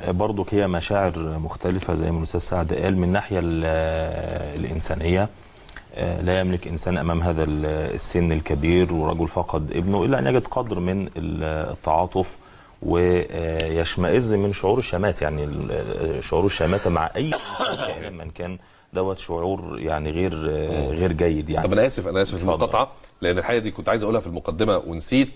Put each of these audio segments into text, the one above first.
برضك هي مشاعر مختلفة زي ما الأستاذ سعد قال. من الناحية الإنسانية، لا يملك إنسان أمام هذا السن الكبير ورجل فقد ابنه إلا أن يجد قدر من التعاطف ويشمئز من شعور الشماتة، يعني شعور الشماتة مع أي كائن من كان دوت شعور يعني غير جيد يعني. طب أنا آسف في المقاطعة، لأن الحقيقة دي كنت عايز أقولها في المقدمة ونسيت.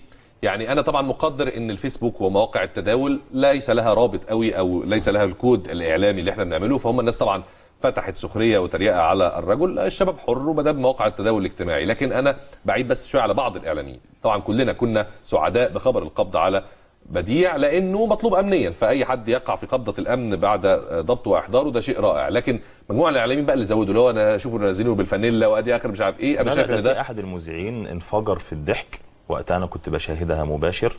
يعني أنا طبعا مقدر إن الفيسبوك ومواقع التداول ليس لها رابط قوي أو ليس لها الكود الإعلامي اللي احنا بنعمله، فهم الناس طبعا فتحت سخرية وتريقة على الرجل. الشباب حر وما دام مواقع التداول الاجتماعي. لكن أنا بعيد بس شوية على بعض الإعلاميين. طبعا كلنا كنا سعداء بخبر القبض على بديع لأنه مطلوب أمنيا، فأي حد يقع في قبضة الأمن بعد ضبطه وإحضاره ده شيء رائع. لكن مجموعة الإعلاميين بقى اللي زودوا، اللي هو أنا أشوفه نازلينه بالفانيلا وأدي آخر مش عارف إيه، أنا شايف إن ده أحد المذيعين انفجر في الضحك وقتها، أنا كنت بشاهدها مباشر.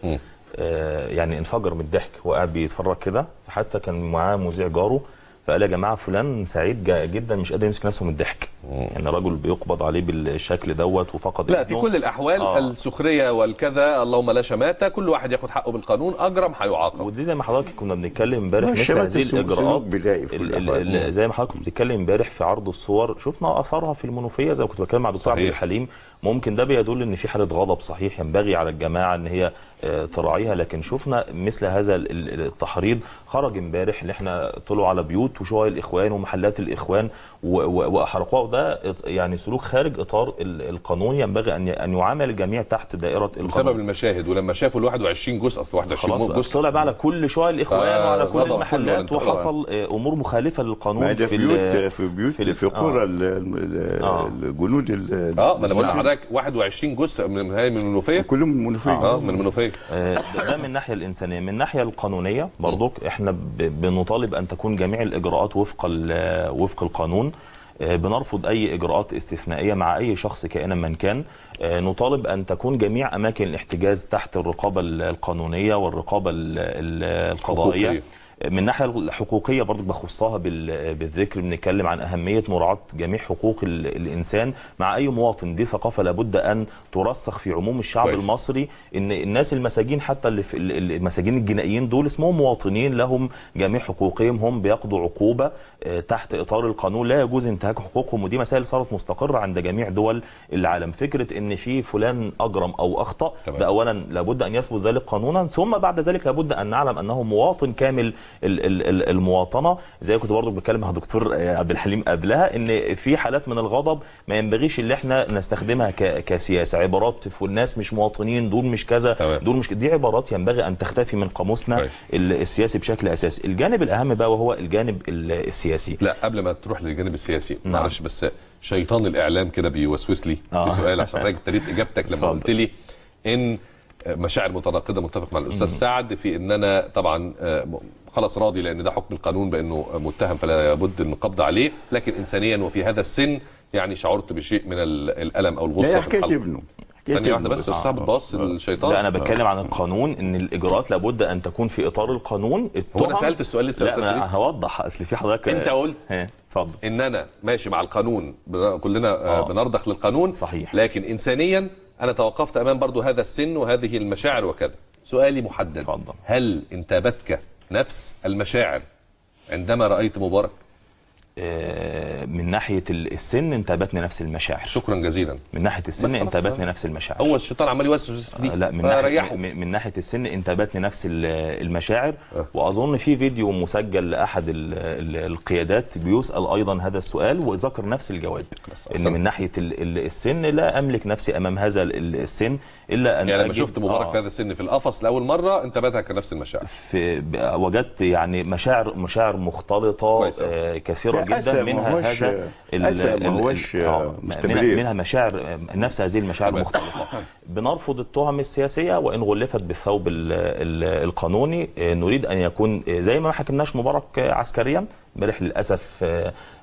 يعني انفجر من الضحك وقاعد بيتفرج كده، حتى كان معاه مذيع جاره فقال يا جماعة فلان سعيد جدا مش قادر يمسك نفسه من الضحك. يعني رجل بيقبض عليه بالشكل دوت وفقد. لا، في كل الاحوال السخرية والكذا اللهم لا شماته، كل واحد ياخد حقه بالقانون، اجرم هيعاقب. ودي زي ما حضرتك كنا بنتكلم امبارح مثل هذه الاجراءات زي ما حضرتك كنت بتتكلم امبارح في عرض الصور، شفنا اثارها في المنوفية زي ما كنت بتكلم مع دكتور عبد الحليم. ممكن ده بيدل ان في حاله غضب، صحيح ينبغي على الجماعة ان هي تراعيها، لكن شفنا مثل هذا التحريض خرج امبارح اللي احنا طلعوا على بيوت وشقق الاخوان ومحلات الاخوان واحرقوها، وده يعني سلوك خارج اطار القانون، ينبغي ان يعامل الجميع تحت دائرة القانون بسبب المشاهد. ولما شافوا ال 21 جزء، اصل 21 جزء طلع بقى على كل شقق الاخوان وعلى كل المحلات، وحصل امور مخالفة للقانون. في بيوت في بيوت في قرى الجنود. ما انا بقول لحضرتك 21 جثة من المنوفية، كلهم من المنوفية. من المنوفية. ده من الناحية الانسانية. من الناحية القانونية برضك احنا بنطالب ان تكون جميع الاجراءات وفق القانون. بنرفض اي اجراءات استثنائية مع اي شخص كائنا من كان. نطالب ان تكون جميع اماكن الاحتجاز تحت الرقابة القانونية والرقابه القضائية. من الناحية الحقوقية برضو بخصها بالذكر، بنتكلم عن اهمية مراعاة جميع حقوق الانسان مع اي مواطن. دي ثقافة لابد ان ترسخ في عموم الشعب المصري، ان الناس المساجين حتى اللي في المساجين الجنائيين دول اسمهم مواطنين، لهم جميع حقوقهم، هم بيقضوا عقوبه تحت اطار القانون، لا يجوز انتهاك حقوقهم. ودي مسائل صارت مستقره عند جميع دول العالم. فكرة ان في فلان اجرم او اخطا، ده اولا لابد ان يثبت ذلك قانونا، ثم بعد ذلك لابد ان نعلم انه مواطن كامل المواطنة. زي كنت برضو بتكلم مع دكتور عبد الحليم قبلها، ان في حالات من الغضب ما ينبغيش اللي احنا نستخدمها كسياسه، عبارات والناس مش مواطنين، دول مش كذا، دول مش، دي عبارات ينبغي ان تختفي من قاموسنا السياسي بشكل اساسي. الجانب الاهم بقى وهو الجانب السياسي. لا، قبل ما تروح للجانب السياسي معلش، بس شيطان الاعلام كده بيوسوس لي في سؤال عشان حضرتك ابتديت اجابتك لما قلت لي ان مشاعر متناقضة. متفق مع الاستاذ سعد في ان انا طبعا خلاص راضي لان ده حكم القانون بانه متهم فلا بد من القبض عليه، لكن انسانيا وفي هذا السن يعني شعرت بشيء من الالم او الغصة في الحلق. ابنه ثانية واحدة بس، الصعب باص الشيطان. لا، انا بتكلم عن القانون، ان الاجراءات لابد ان تكون في اطار القانون. هو انا سالت السؤال لسه يا استاذ شريف؟ لا، هوضح، اصل في حضرتك انت قلت اتفضل ان انا ماشي مع القانون، كلنا بنرضخ للقانون، صحيح، لكن انسانيا أنا توقفت أمام برضو هذا السن وهذه المشاعر وكذا. سؤالي محدد، فضل. هل انتابتك نفس المشاعر عندما رأيت مبارك؟ من ناحية السن انتابتني نفس المشاعر. شكرا جزيلا. من ناحية السن انتابتني نفس المشاعر. هو الشيطان عمال يوسوس دي. لا، من ناحية السن انتابتني نفس المشاعر. واظن في فيديو مسجل لاحد القيادات بيسأل ايضا هذا السؤال وذكر نفس الجواب، ان من ناحية السن لا املك نفسي امام هذا السن الا ان يعني لما شفت مبارك في هذا السن في القفص لاول مرة انتابتك نفس المشاعر. وجدت يعني مشاعر مختلطة كثيرة جدا، منها هذا منها مشاعر، نفس هذه المشاعر المختلطة. بنرفض التهم السياسية وان غلفت بالثوب القانوني. نريد ان يكون زي ما حكمناش مبارك عسكريا امبارح، للاسف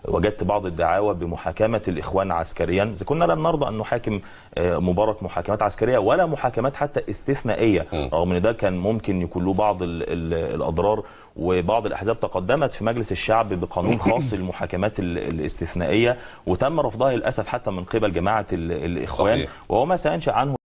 وجدت بعض الدعاوى بمحاكمه الاخوان عسكريا. اذا كنا لن نرضى ان نحاكم مبارك محاكمات عسكرية ولا محاكمات حتى استثنائية، رغم ان ده كان ممكن يكون له بعض الاضرار، وبعض الاحزاب تقدمت في مجلس الشعب بقانون خاص للمحاكمات الاستثنائية وتم رفضها للاسف حتى من قبل جماعة الاخوان، وهو ما سينشا عنه